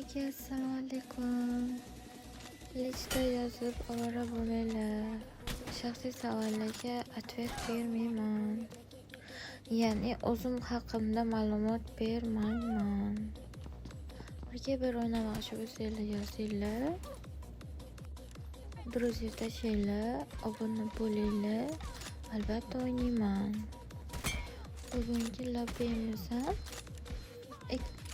Hammaga assalomu alaykum. Личка yozib ovora bo'lmanglar. Shaxsiy savollarga ответ bermayman. Ya'ni o'zim haqimda ma'lumot bermayman. Birga bir o'ynamoqchi bo'lsanglar, yozinglar. Друзья tashlanglar, obuna bo'linglar. Albatta o'ynayman. Bugungi lobbimiz ham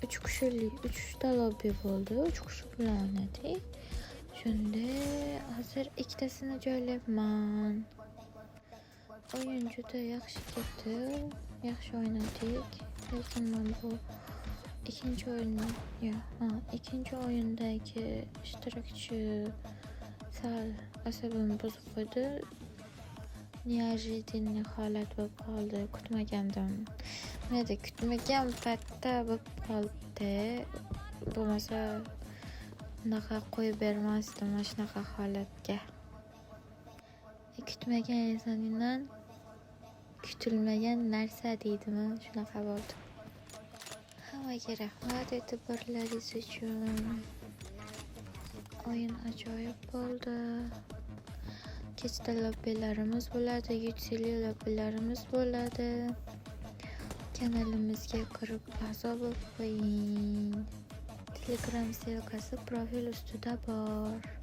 uch kishilik, uchta lobbi bo'ldi. Uch kishi bilan o'ynadik. Shunda hozir ikkitasini joylayapman. O'yin juda yaxshi ketdi. Yaxshi o'ynadik. Lekin man bu ikkinchi o'yin, yo'q, ha, ikkinchi o'yindagi ishtirokchi sal asabimni buzib qo'ydi. Неожиданный holat bo'lib qoldi. Kutmagandim. Mayli, kutmagan paytda bo'lib qoldi. Bo'lmasa unaqa qo'yib bermasdim mana shunaqa holatga. Kutmagan insoningdan kutilmagan narsa deydimi, shunaqa bo'ldi. Hammaga rahmat e'tiborlaringiz uchun. O'yin ajoyib bo'ldi. Kechda lobbilarimiz bo'ladi, UC'li lobbilarimiz bo'ladi. Kanalimizga kirib a'zo bo'lib qo'ying. Telegram ссылка si profil ustida bor.